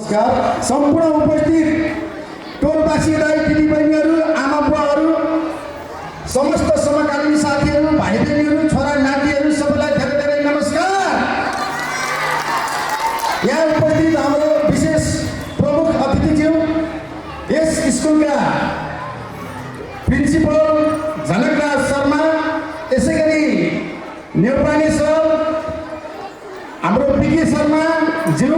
नमस्कार सम्पूर्ण उपस्थित टोलवासी दाइ दिदीबहिनीहरू आमा बुवाहरू समस्त समकालीन साथीहरू भाइ बहिनीहरू छोरा नातिहरू सबैलाई धेरै धेरै नमस्कार। यहाँ उपस्थित हाम्रो विशेष प्रमुख अतिथिज्यू यस स्कुलका प्रिन्सिपल जनकराज शर्मा, यसै गरी नेपाली सर हाम्रो पिके शर्मा ज्यू,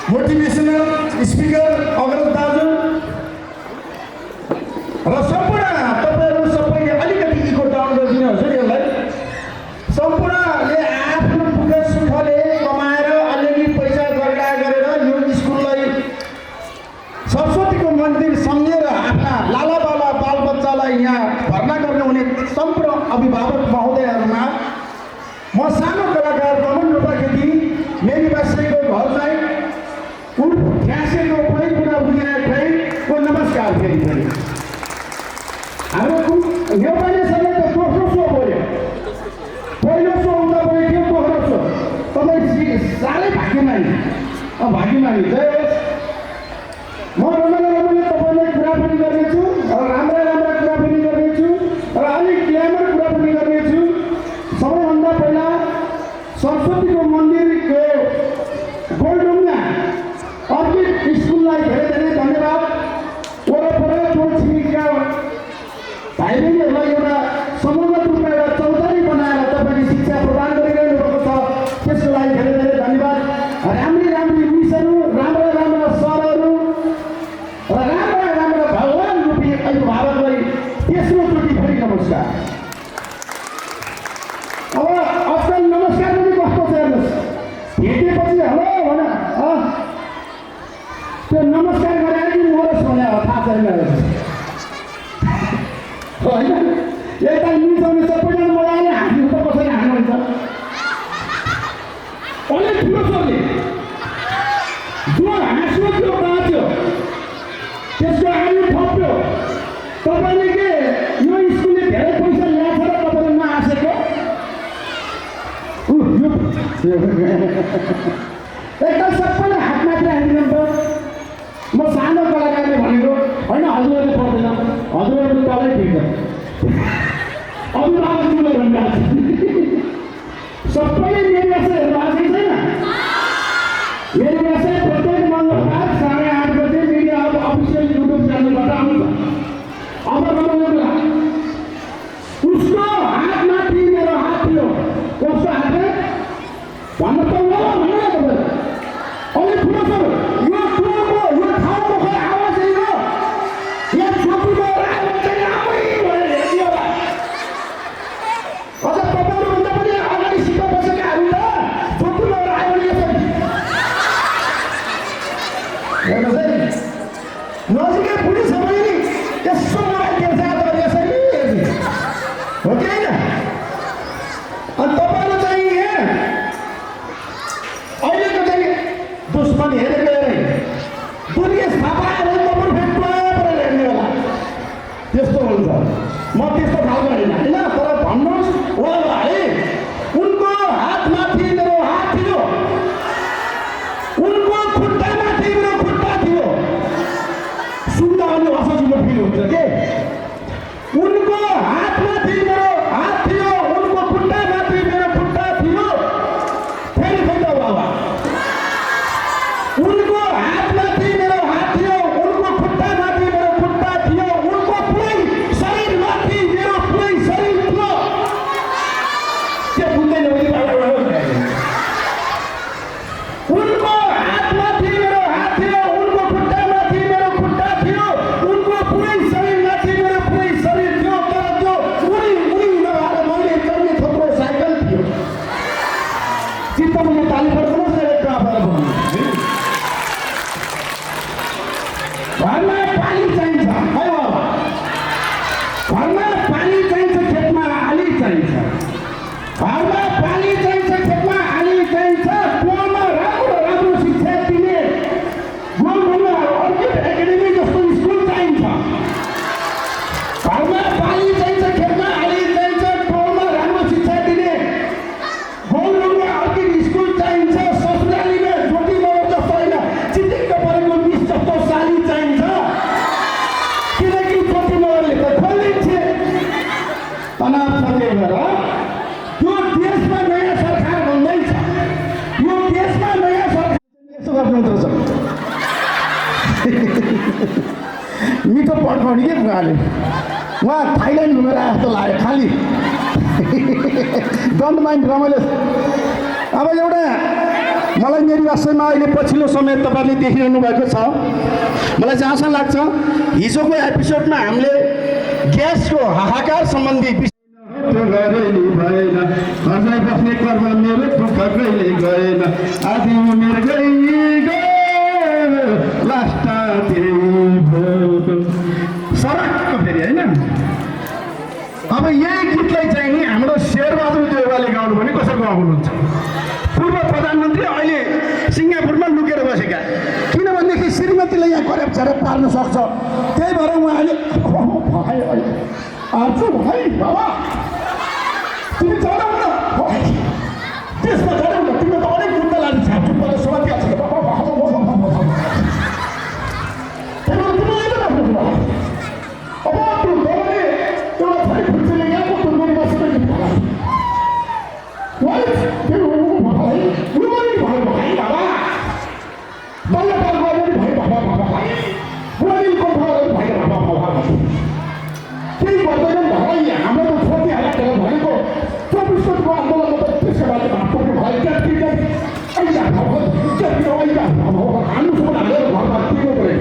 मोटिभेसनल स्पिकर अग्रज दाजु र सम्पूर्ण तपाईँहरू सबैले अलिकति इको डाउन गरिदिनुहोस् है। यसलाई सम्पूर्णले आफ्नो दुःख सुखले कमाएर अलिअलि पैसा गर्दा गरेर यो स्कुललाई सरस्वतीको मन्दिर सम्झेर आफ्ना लालाबाला बालबच्चालाई यहाँ भर्ना गर्ने हुने सम्पूर्ण अभिभावक महोदयहरूमा म सानो कलाकार रमन लोपाखेती मेरी बासीको घर चाहिँ ख्यासेको पनि कुरा बुझिरहेको नमस्कार। फेरि हाम्रो नेपाली सरले त दोस्रो सो बोल्यो, पहिलो सो हुँदा पनि त्यो दोस्रो सो तपाईँ साह्रै भाग्यमानी भाग्यमानी जय होस्। म रमाइलो तपाईँलाई कुरा पनि गर्नेछु र राम्रा राम्रा कुरा पनि गर्नेछु र अलिक ग्ल्यामर कुरा पनि गर्नेछु। सबैभन्दा पहिला सरस्वतीको मन्दिरको गोलढुङ्गा अर्किड स्कुललाई धेरै धेरै धन्यवाद। वरपर टोल छिमेकीका भाइ बहिनीहरूलाई एउटा समुन्नत रूपमा एउटा चौतारी बनाएर तपाईँले शिक्षा प्रदान गरिरहनु भएको छ, त्यसको लागि धेरै धेरै धन्यवाद। राम्री राम्री मिसहरू, राम्रा राम्रा सरहरू र राम्रा राम्रा भगवान रूपी अभिभावकलाई तेस्रोचोटि फेरि नमस्कार। अब आजकल नमस्कार पनि कस्तो छ हेर्नुहोस्, भेटेपछि हेलो भन त्यो नमस्कार गरेर कि मरस भने थाहा छैन होइन। यता मिसाउने सबैजना मजाले हाँस्नु त कसैले हाँस्नुहुन्छ अलिक ठुलो छोरी जो हाँस्यो त्यो बाँच्यो, त्यसको आयु थप्यो। तपाईँले के यो स्कुलले धेरै पैसा ल्याएको र तपाईँले नहाँसेको एकदम सबैले हात माथि राखिदिनु। म सानो कलाकारले भनेको होइन, हजुरहरूले पर्दैन, हजुरहरू तलै ठिक छ, अभिभावकले भनिरहेको छ। सबैले मेरो व्यवसाय हेर्नु आएको छैन। मेरो व्यवसाय प्रत्येक मङ्गलबार 8:30 बजे मिडिया अफिसियल युट्युब च्यानलबाट आउँछ। अब रमाइलो उसको हातमाथि मेरो हात थियो, कसको हातमा भन्नु त हो भन्नु तपाईँ अलिक ठुलो छ यो ठुलोको यो ठाउँको खै आवाज होइन, यहाँ छोटुको आवाज चाहिँ आमै भनेर हेर्दियो होला। अझ तपाईँहरूभन्दा पनि अगाडि सिक्न बसेकाहरू त छोटुको आयो भने यसरी हेर्नुहोस् है, नजिकै बुढी छ भने नि यसो मलाई तेर्सा त यसरी हेर्ने हो कि होइन। अनि तपाईँहरू चाहिँ अहिलेको चाहिँ दुश्मन हेरेको हेरे दुर्गेश थापाहरू तपाईँ फेरि हेर्ने होला, त्यस्तो हुन्छ। म त्यस्तो खालको होइन होइन, तर भन्नुहोस् हो भाइ उनको हातमाथि मेरो हात थियो, उनको खुट्टामाथि मेरो खुट्टा थियो। सुन्दा अनि असजिलो फिल हुन्छ के, उनको हातमाथि मेरो हात थियो, उनको खुट्टामाथि मेरो खुट्टा थियो। फेरि खोज्दा बाबा उनको हातमाथि मेरो हात थियो, उनको खुट्टामाथि मेरो खुट्टा थियो, उनको पुरै शरीरमाथि मेरो पुरै मन्त्र छ मिठो पड्काउने के उहाँले उहाँ थाइल्यान्ड घुमेर आए जस्तो लाग्यो खालि डन्ट माइन्ड रमाइलो अब एउटा मलाई मेरो आशयमा अहिले पछिल्लो समय तपाईँले देखिरहनु भएको छ मलाई चाहिँ आशा लाग्छ हिजोको एपिसोडमा हामीले ग्यासको हाहाकार सम्बन्धी भएन बस्ने कर्म मेरो दुःख कहिले गएन आधी उमेर लास्ट सरक्क फेरि होइन अब यही गीतलाई चाहिँ नि हाम्रो शेरबहादुर देउवाले गाउनु भने कसरी गाउनुहुन्छ पूर्व प्रधानमन्त्री अहिले सिङ्गापुरमा लुकेर बसेका किनभनेदेखि श्रीमतीलाई यहाँ करेप छरेप पार्न सक्छ त्यही भएर उहाँले आज भाइ बाबा तिमी जाँदैनौ न त्यसमा जाँदैनौ न तिमीले त अनेक गुन्डा लाने छाप्छु मलाई समातिया छ अब त्यो दलले एउटा छोरी फुल्छेले यहाँको तुलनाले बसेर केही गर्दैन भए हाम्रो त छोटी हालेर भनेको 24 गतिको आन्दोलनमा त त्यसको बाटो भाग्नु भयो हाल्नुसम्म हालेर घरमा तिर्नु पऱ्यो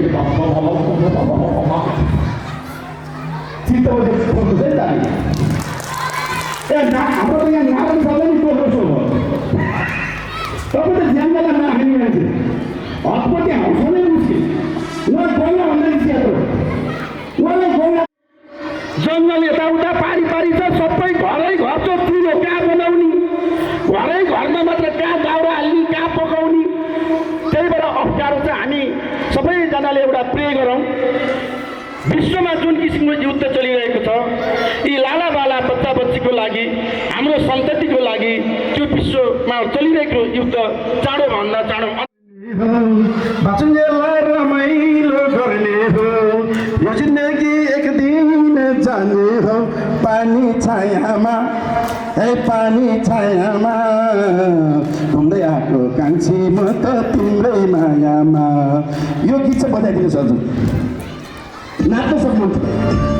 चित्त बजेर बोल्नु चाहिँ जाने हाम्रो त यहाँ नारायण सरले नि बोल्नु सो भयो तपाईँ त ज्यानलाई नराख्ने मान्छे हतपट्टि हाउँछ नै मुस्किल उहाँ गैला भन्दा स्याहारो उहाँलाई गैला जङ्गल यताउता पारी पारी छ सबै घरै घर छ चुलो कहाँ बनाउने घरै घरमा मात्र कहाँ दाउरा हाल्ने कहाँ पकाउने त्यही भएर अप्ठ्यारो चाहिँ हामी सबैजनाले एउटा प्रे गरौँ विश्वमा जुन किसिमको युद्ध चलिरहेको छ यी लालाबाला बच्चा बच्चीको लागि हाम्रो सन्ततिको लागि त्यो विश्वमा चलिरहेको युद्ध चाँडोभन्दा चाँडो बाँचुन्जेललाई रमाइलो गर्ने हो यो जिन्दगी एक दिन जाने हो पानी छायामा पानी छायामा घुम्दै आएको कान्छी म त तिम्रै मायामा यो गीत चाहिँ बजाइदिनुहोस् हजुर नाच्न सक्नुहुन्छ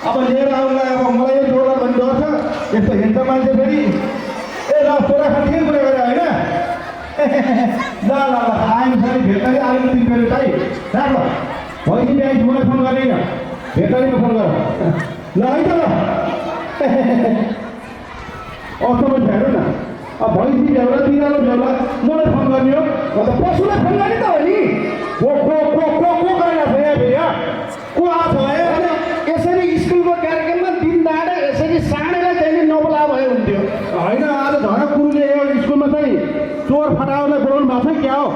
अब लिएर आउनुलाई अब मलाई यो जोडा भन्ने डर छ यस्तो हिँड्छ मान्छे फेरि ए ल छोरा खाने कुरा गरे होइन ल ल ल आयौँ सरी भेटरी आयौँ 3 मिनट है राख ल भैँसी ब्याज मलाई फोन गरेन भेटरीमा फोन गर ल है त ल अर्थमा हेरौँ न अब भैँसी भ्याउला बिरालो भ्याउला मलाई फोन गर्ने हो अन्त पशुलाई फोन गर्ने त हो नि को गरेर छ यहाँ भैया को आएको छ यहाँ यसरी स्कुलको कार्यक्रममा दिन दाडा यसरी साँडेलाई चाहिँ नबोला भयो हुन्थ्यो होइन आज झन् गुरुले यो स्कुलमा चाहिँ चोर फटाउनलाई बोलाउनु भएको छ क्या हो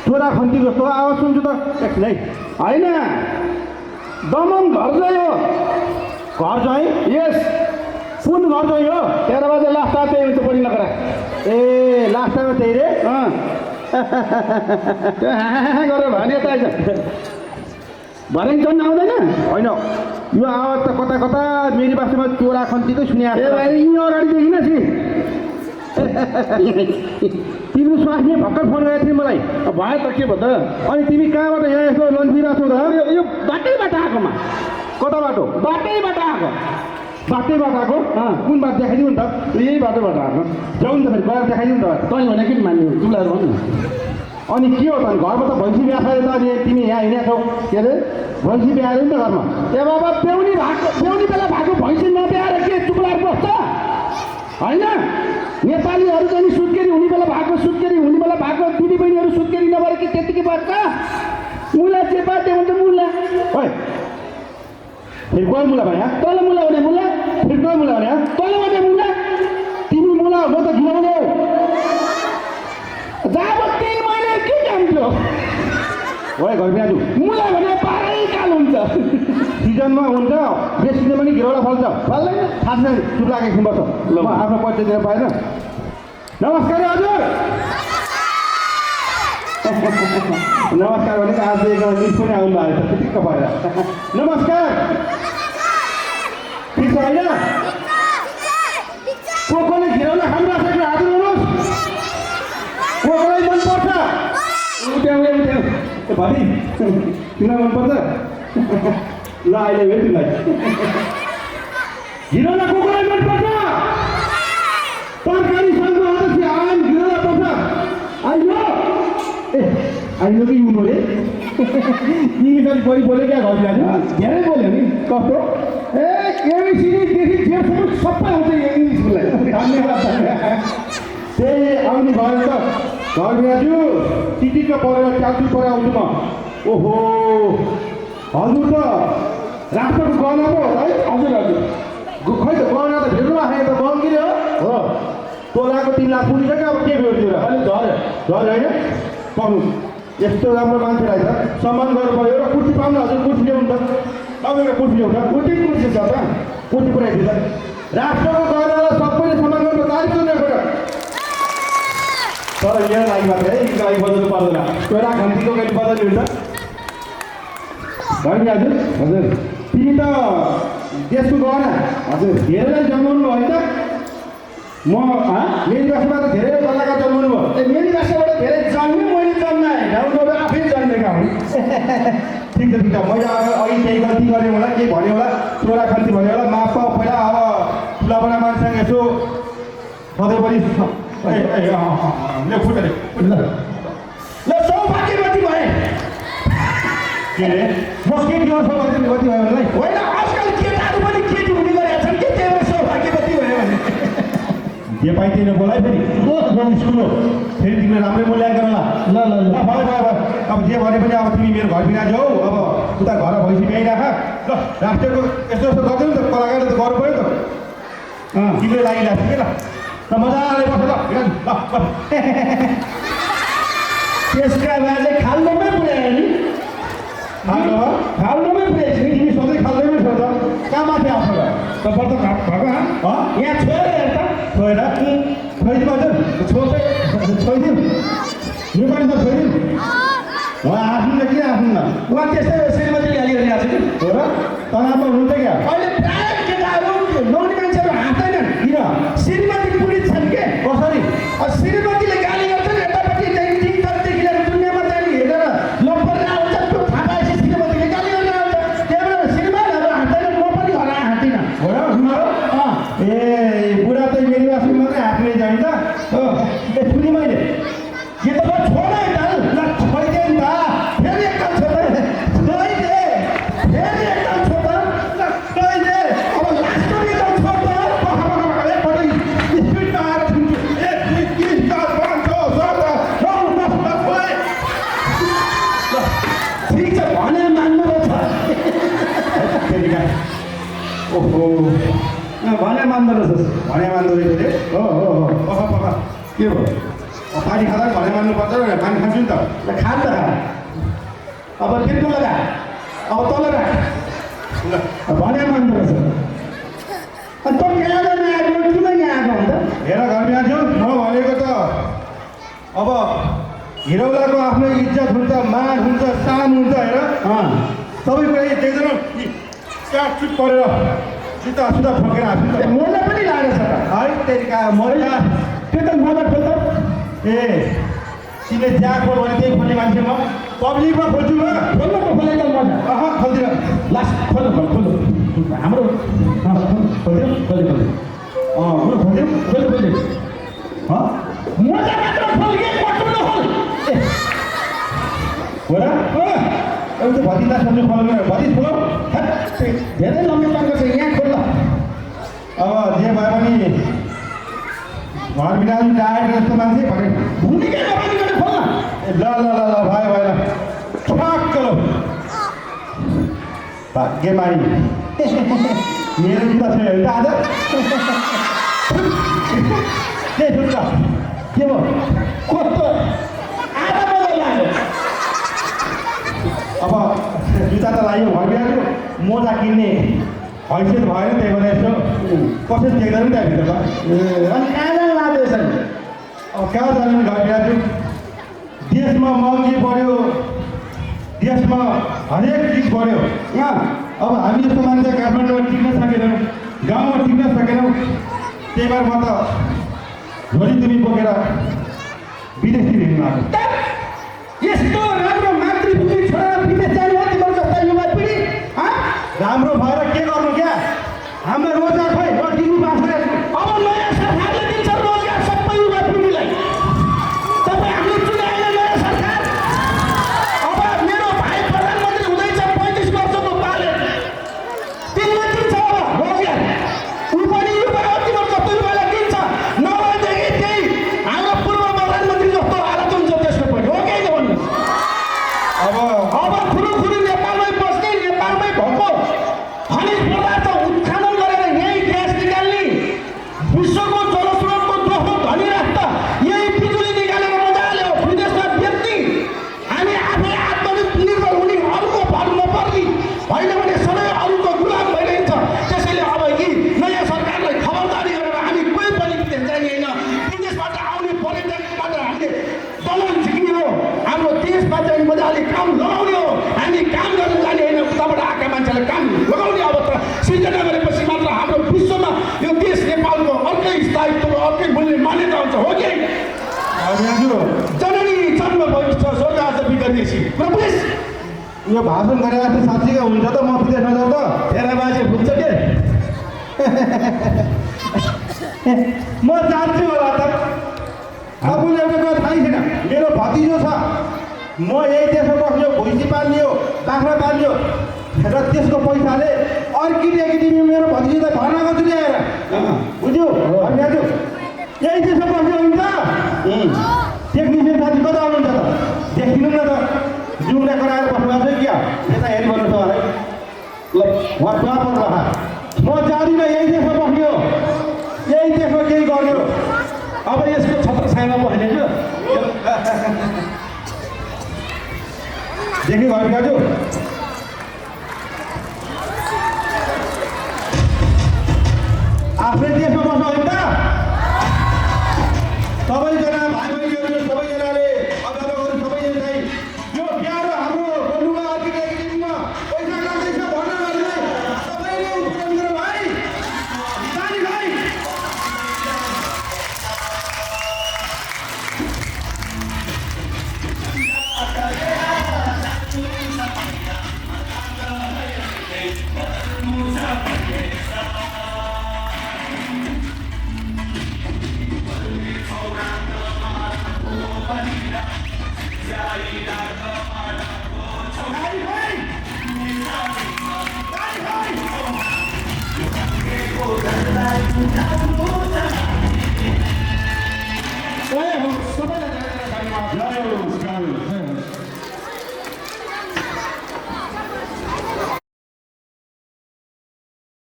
चोरा खन्ती जस्तो आवाज सुन्छु त एकछिन है होइन दमन घर गयो घर चाहिँ यस कुन घर चाहिँ हो 13 बजे लास्ट त्यही हुन्छ पनि नगरा ए लास्ट टाइममा त्यही रे गरेर भने त आइज भरे जन आउँदैन होइन यो आवाज त कता कता मेरी बासमा चोरा खन्तीकै सुने ए भाइ यहीँ अगाडि देखिन छि तिमी स्वास्नी भर्खर फोन गरेको थियौ मलाई भयो त के भयो त अनि तिमी कहाँबाट यहाँ यस्तो लन्चिरहेको छौ त यो बाटैबाट आएकोमा कता बाटो बाटैबाट आएको बाटैबाट आएको कुन बाटो देखाइदिउ नि त यही बाटोबाट आएको जाउँ नि त फेरि गएर देखाइदिउ नि त तैँ भने किन मान्नु तिमीलाई भन्नु अनि के हो त घरमा त भैँसी बिहा छ अनि तिमी यहाँ हिँडेको छौ के अरे भैँसी बिहाएर नि त घरमा ए बाबा बेहुनी बेला भएको भैँसी नब्याएर के चुक्लाएर बस्छ होइन नेपालीहरू चाहिँ सुत्केरी हुने बेला भएको सुत्केरी हुने बेला भएको दिदी बहिनीहरू सुत्केरी नभएर कि त्यतिकै बस्छ मुला चेपा त्यो हुन्छ मुला ओइ फेरि गयो मुला भने तल मुला हुने मुला फेरि गयो मुला भने तल भने मुला तिमी मुला हो म त घिनाउने जब 3 महिना के काम थियो ओइ घर बिहाजु मुला भने पारै काल हुन्छ सिजनमा हुन्छ बेस सिजनमा नि घिरौला फल्छ फल्दैन थाहा छैन चुप लागेको बस्छ ल म आफ्नो परिचय दिन पाएन नमस्कार हजुर नमस्कार भनेको आज एक मिस पनि आउनु भएको छ ठिक्क भएर नमस्कार ठिक छ होइन कोले घिरौला खानु भएको छ हात उठाउनुहोस् कोलाई मनपर्छ उठ्याउ भाइ तिमीलाई मनपर्छ ल अहिले भेट तिमीलाई घिरौला कोलाई मनपर्छ तरकारीसँग आएपछि आम घिरौला पर्छ आइलो ए आइलो कि उनीहरूले इङ्ग्लिसले बढी बोल्यो क्या घर बिहान धेरै बोल्यो नि कस्तो ए एबिसीदेखि जेसम्म सबै आउँछ इङ्ग्लिसलाई धन्यवाद त्यही आउने भएर त घर बिहाजु टिटिक्क परेर ट्याक्सी परेर आउँछु म ओहो हजुर त राष्ट्रको गहना पो है हजुर हजुर खै त गहना त भेट्नु आएको त बङ्गिरे हो तोलाको 3 लाख पुगिन्छ क्या अब के भेट्यो र अहिले झऱ्यो होइन पाउनु यस्तो राम्रो मान्छेलाई त सम्मान गर्नु पऱ्यो र कुर्ती पाउनु हजुर कुर्ती ल्याउनु त तपाईँको कुर्ती ल्याउनु कुर्ती छ त कुर्ती पुऱ्याइदिन्छ राष्ट्रको गहनालाई सबैले सम्मान गर्नु तारिफ गर्नु तर यहाँ लागि मात्रै है यिनको लागि बजाउनु पर्दैन छोरा खन्तीको कहिले बजाउनु हुन्छ भन्ने हजुर तिमी त देशको गहना हजुर धेरैलाई जन्माउनु भयो त म मेरी भाषामा त धेरै कलाकार जन्माउनु भयो ए मेरी भाषाबाट धेरै जन्मे मैले जन्माएँ गाउँबाट आफै जन्मेका हुन् ठिक छ मैले अघि केही गल्ती गरेँ होला केही भन्यो होला चोरा खन्ती भन्यो होला माफ पाऊ पहिला अब ठुला बडा मान्छेसँग यसो सधैँ पनि ले फुटेर ल सौभाग्यवती भए के अरे म केटी हो सौभाग्यवती भयो मलाई होइन आजकल केटाहरू पनि केटी हुने गरेका छन् कि त्यही भएर सौभाग्यवती भयो भने जे पाइ त्यही नबोलाइ फेरि स्कुल हो फेरि तिमीले राम्रै मूल्याङ्कन होला ल भयो अब जे भने पनि अब तिमी मेरो घर बिना जाऊ अब उता घर भैँसी ब्याइराख ल राष्ट्रको यस्तो यस्तो गर्दै त कलाकारले त गर्नु पऱ्यो त तिमीले लागिरहेको के ल मजाले बस्छ ल त्यसका बाजे खाल्डोमै पुर्यायो नि खाल्डोमै पुर्याएछ नि तिमी सधैँ खाल्दैमै छ त कहाँ माथि आएको त पर्छ भएको यहाँ छोएर हेर त छोएर छोइदिनु हजुर छोइदिउँ नेपाली त छोइदिउँ उहाँ आफ्नो किन आफ्नो उहाँ त्यस्तै श्रीमतीले हालिरहेको छ कि हो र तनावमा हुनुहुन्छ क्या अहिले प्रायः केटाहरू नौनी मान्छेहरू हाँस्दैनन् किन श्रीमती पुलिस छन् के कसरी श्रीमतीले गाली गर्छन् यतापट्टि चाहिँ टिकटकदेखि लिएर दुनियाँमा चाहिँ हेरेर लप्पर आउँछ त्यो थाहा पाएपछि श्रीमतीले गाली गरेर आउँछ त्यही भएर श्रीमानहरू हाँस्दैनन् म पनि हराएर ओहो भने मान्दो रहेछ भने मान्दो रहेछ रे हो हो हो पख पख के भयो पानी खाँदा भने मान्नु पर्छ र पानी खान्छु नि त ल खान त खा अब फेरि लगा अब तल राख ल भने मान्दो रहेछ अनि त यहाँ गर्न आएको किन यहाँ आएको अन्त हेर घर बिहान्छु म भनेको त अब हिरौलाको आफ्नो इज्जत हुन्छ मान हुन्छ शान हुन्छ हेर सबै कुरा देख्दैन काटचुट परेर सिधा सुधा ठोकेर आएको त मोजा पनि लागेको छ त है तेरिका मरिया त्यो त मोजा खोल त ए तिमीले जहाँ खोल भने त्यही खोल्ने मान्छे म पब्लिकमा खोल्छु म खोल्नु त खोले त मोजा खोल्दिनँ लास्ट खोल्नु खोल्नु हाम्रो खोल्यो खोल्यो खोल्यो खोल्दिउँ खोल्यो खोल्यो मोजा मात्र खोल के पटु नखोल हो र एउटा भतिजा सोध्नु खोल्नु भति ठुलो धेरै लम्बी टाङ्गो छ यहाँ खोल अब जे भए पनि घर बिरामी डायट जस्तो मान्छे भने भूमिकै नभनी भने खोल न ए ल ल ल ल भयो भयो ल ठ्याक्क ल भाग्य मारी मेरो जुत्ता छ एउटा आज के जुत्ता के भयो कस्तो आधा मोजा लाग्यो अब जुत्ता त लाग्यो घर बिरामीको मोजा किन्ने हैसियत भएन त्यही भएर यसो कसरी देख्दैन नि त्यहाँभित्रमा अनि कहाँ जानु लाग्दैछ नि अब कहाँ जानु घर बिरामी देशमा महँगी बढ्यो देशमा हरेक चिज बढ्यो यहाँ अब हामी जस्तो मान्छे काठमाडौँमा टिक्न सकेनौँ गाउँमा टिक्न सकेनौँ त्यही भएर म त झोली दुमी बोकेर विदेशतिर हिँड्नु आएको यस्तो राम्रो मातृभूमि छोडेर विदेश जानु हो तिम्रो जस्ता युवा पिँढी राम्रो भएर के गर्नु क्या हाम्रो रोजगार खोइ म दिनु बाँच्दै अब नयाँ सरकारले दिन्छ रोजगार सबै युवा पिँढीलाई तपाईँ हामीले चुनाएन नयाँ सरकार अब मेरो भाइ प्रधानमन्त्री हुँदैछ 35 वर्षको बाले तिमीले दिन्छ अब रोजगार ऊ पनि युवा हो तिम्रो जस्तो युवालाई दिन्छ नभएदेखि त्यही हाम्रो पूर्व प्रधानमन्त्री जस्तो हालत हुन्छ त्यसको पनि हो कि होइन भन्नु अब अब खुरुखुरु नेपालमै बस्ने नेपालमै भएको खनिज पदार्थ उत्खनन गरेर यही ग्यास निकाल्ने विश्वको जलस्रोतको दोस्रो धनी राष्ट्र यही बिजुली निकालेर मजाले विदेशमा बेच्ने हामी आफै आत्मनिर्भर हुने अरूको भर नपर्ने होइन भने सधैँ अरूको गुलाम भइरहन्छ त्यसैले अब यी नयाँ सरकारलाई खबरदारी गरेर हामी कोही पनि विदेश जाने होइन विदेशबाट आउने पर्यटकबाट हामीले दलाल झिक्ने हो हाम्रो देशमा चाहिँ मजाले काम लगाउने हो हामी काम गर्न जाने होइन उताबाट आएका मान्छेलाई काम लगाउने अब त सिर्जना गरेपछि मात्र हाम्रो विश्वमा यो देश नेपालको अर्कै स्थायित्व अर्कै मूल्य मान्यता हुन्छ हो कि दाजु जननी जन्म भविष्य स्वर्ग आज बिगर्नेছি र प्लिज यो भाषण गरेर चाहिँ साँच्चीकै हुन्छ त म विदेश नजाउँ त तेरा बाजे हुन्छ के म जान्छु होला त आफूले एउटा कुरा थाहै छैन मेरो भतिजो छ म यही देशमा बस्यो भुइँची पाल्यो बाख्रा पाल्यो र त्यसको पैसाले अर्किड एकाडेमी मेरो भतिजोलाई भर्ना गर्छु ल्याएर बुझ्यो दाजु यही देशमा बस्यो हुन्छ टेक्निसियन साथी कता आउनुहुन्छ त देखिनु न त जुम्रा कराएर बस्नुभएको छ क्या यता हेरिरहनु छ है ल उहाँ कहाँ पर्नु म जाँदिनँ यही देशमा बस्यो यही देशमा केही गर्यो अब यसको छत्र छायामा बस्ने क्या देख्नु भयो दाजु आफ्नै देशमा बस्नु होइन त सबैजना भाइ बहिनीहरू सबैजनाले अभिभावकहरू सबैजनालाई यो प्यारो हाम्रो बलुवा अर्किड एकाडेमीमा पैसा लाग्दैछ भन्न गर्दै सबैले उत्पादन गरौँ भाइ ताली भाइ Hãy subscribe cho kênh Ghiền Mì Gõ để không bỏ lỡ những video hấp dẫn